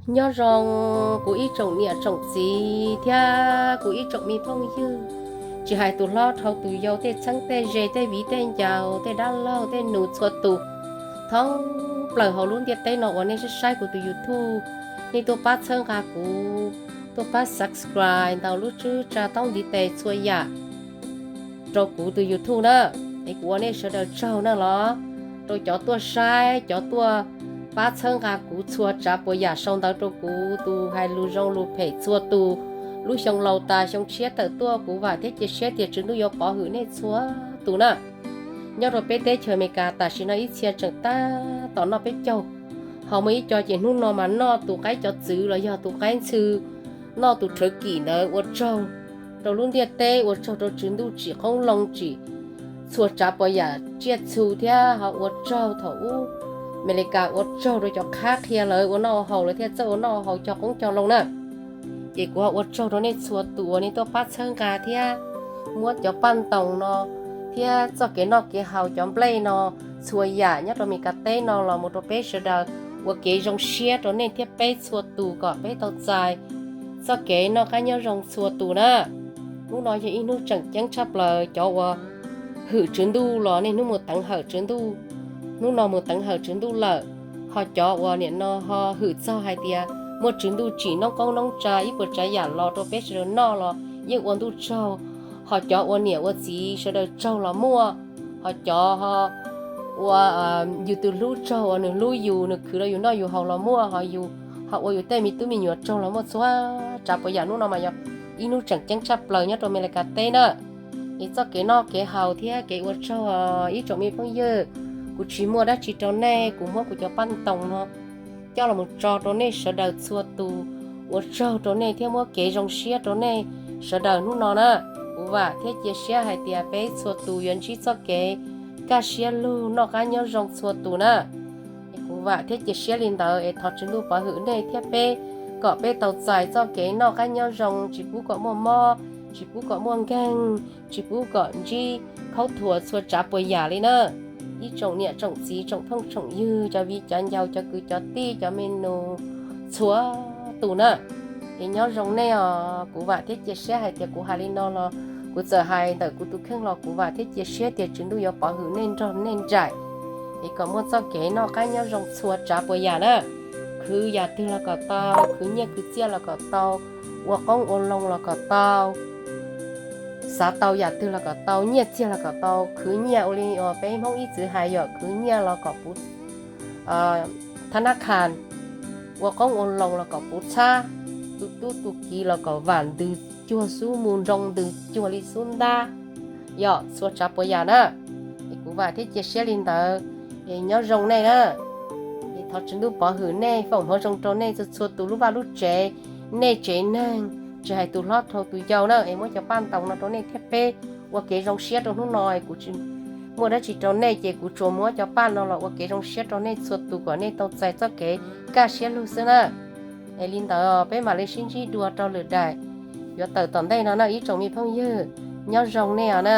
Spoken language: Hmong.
Nyob zoo kuv ib tsoom niam tsoom txiv thiab kuv ib tsoom me phooj ywg, tsis hais tus hlob dhau tus yau, tej txheeb tej ze, tej viv tej ncaus, tej dab laug tej nus txhua tus thoob plaws hauv lub ntiaj teb no uas nej saib saib kuv tus YouTube, nej tuaj pab txhawb nqa kuv, tuaj pab subscribe ntaus lub tswb tsa taub ntiv tes txhua yam rau kuv tus YouTube na. Es kuv ua nej sawv daws tsaug na los, rau cov tuaj saib, cov tuaj pab txhawb nqa kuv txhua tsav puas yam sau ntawv rau kuv tus hais lus zoo lus phem txhua tus. Lub xyoo laus tas xyoo tshiab tawm tuaj, kuv vam thiab cia siab tias Tswv Ntuj yuav pov hwm nej txhua tus na. Nyob rau peb teb chaws Amelikas tam sim no ib txhia tseem tab tom noj peb caug, ho muaj ib co ces hnub no mas noj tus qaib cov txwv los yog tus qaib ntxhw, noj tus rhawv kim ntawd. Ua tsaug rau lub ntiaj teb, ua tsaug rau Tswv Ntuj tsim qoob loo tsim txhua tsav puas yam tsiaj txhu thiab ho ua tsaug thaum ub Amelikas ua tsaug rau cov qhab qhia lawv ua noj ua haus, lawv thiaj txawj ua noj ua haus cog qoob cog loo na. Ces kuv ho ua tsaug rau nej txhua tus uas nej tuaj pab txhawb nqa thiab muab cov paj ntoos no thiab txoj kev noj kev haus cov nplej no, txhua yam nyob rau Amelikas teb no los mus rau peb sawv daws ua kev zoo siab rau nej thiab peb txhua tus kom peb tau txais txoj kev noj qab nyob zoo txhua tus na. Hnub no yog ib hnub tseem ceeb tshaj plaws, cov uas hwm Tswv Ntuj los niaj hnub mus teev hawm Tswv Ntuj, hnub no mus teev hawm Tswv Ntuj lawm. Ho cov uas nim no ho hwm txog hais tias muaj Tswv Ntuj tsim noob qoob noob tsav ib puas tsav yam los rau peb sawv daws noj los yeej ua ntuj tsaug. Ho cov ua niam ua txiv sawv daws tsaug los muaj, ho cov ho ua yus tus hlub tsaug uas nws hlub yus, nws khwv rau yus noj yus haus los muaj, ho yus ho ua yus tej me tub me nyuam tsaug los muaj. Txhua tsav puas yam hnub no mas yog ib hnub tseem ceeb tshaj plaws nyob rau Amelikas teb na. Es txoj kev noj kev haus thiab kev ua tsaug ib tsoom me phooj ywg, kuv tsis muaj dab tsi rau nej, kuv muab kuv cov paj ntoos no coj los mus tso rau nej sawv daws txhua tus, ua tsaug rau nej thiab muab kev zoo siab rau nej sawv daws hnub no na. Kuv vam thiab cia siab hais tias peb txhua tus yuav ntsib txoj kev kaj siab lug noj qab nyob zoo txhua tus na. Es kuv vam thiab cia siab li ntawd es thov Tswv Ntuj pov hwm nej thiab peb kom peb tau txais txoj kev noj qab nyob zoo, tsis pub kom muaj mob, tsis pub kom muaj nkeeg, tsis pub kom ntsib khaub thuas txhua tsav puas yam li na. Ib tsoom niam tsoom txiv tsoom phooj tsoom ywg, cov viv cov ncaus, cov kwv cov tij, cov me nus txhua tus na, es nyob zoo nej os. Kuv vam thiab cia siab hais tias kuv hais li no los kuv txawm hais ntawm kuv tus kheej los kuv vam thiab cia siab tias Tswv Ntuj yuav pov hwm nej nrog nej nraim, es kom muaj txoj kev noj qab nyob zoo txhua tsav puas yam na. Khwv yam twg los kom tau, khwv nyiaj khwv txiaj los kom tau, ua qoob ua loo los kom tau, xav tau yam twg los kom tau, nyiaj txiag los kom tau. Khwv nyiaj ua li uas peb Hmoob ib txwm hais yom, khwv nyiaj los kom puv thab nab khas, ua qoob ua loo los kom puv txhab, tu tub tu kiv los kom vam ntws cuag xub mu nroo, ntws cuag li xub ntab, yog txhua tsav puas yam na. Es kuv vam thiab cia siab li ntawd, es nyob zoo nej na. Es thov Tswv Ntuj pov hwm nej, foom hmoov zoo rau nej txhua txhua tus lub vaj lub tsev, nej tsev neeg, tsis hais tus hlob dhau tus yau na. Es muab cov paj ntoos no rau nej thiab peb ua kev zoo siab rau hnub no. Kuv tsis muaj dab tsi rau nej ces kuv tsuas muab cov paj no los ua kev zoo siab rau nej txhua tus kom nej tau txais txoj kev kaj siab lug xwb na. Es li ntawd peb mam li sib ntsib dua rau lwm daim yuav tawm tom ntej no na ib tsoom me phooj ywg. Nyob zoo nej os na.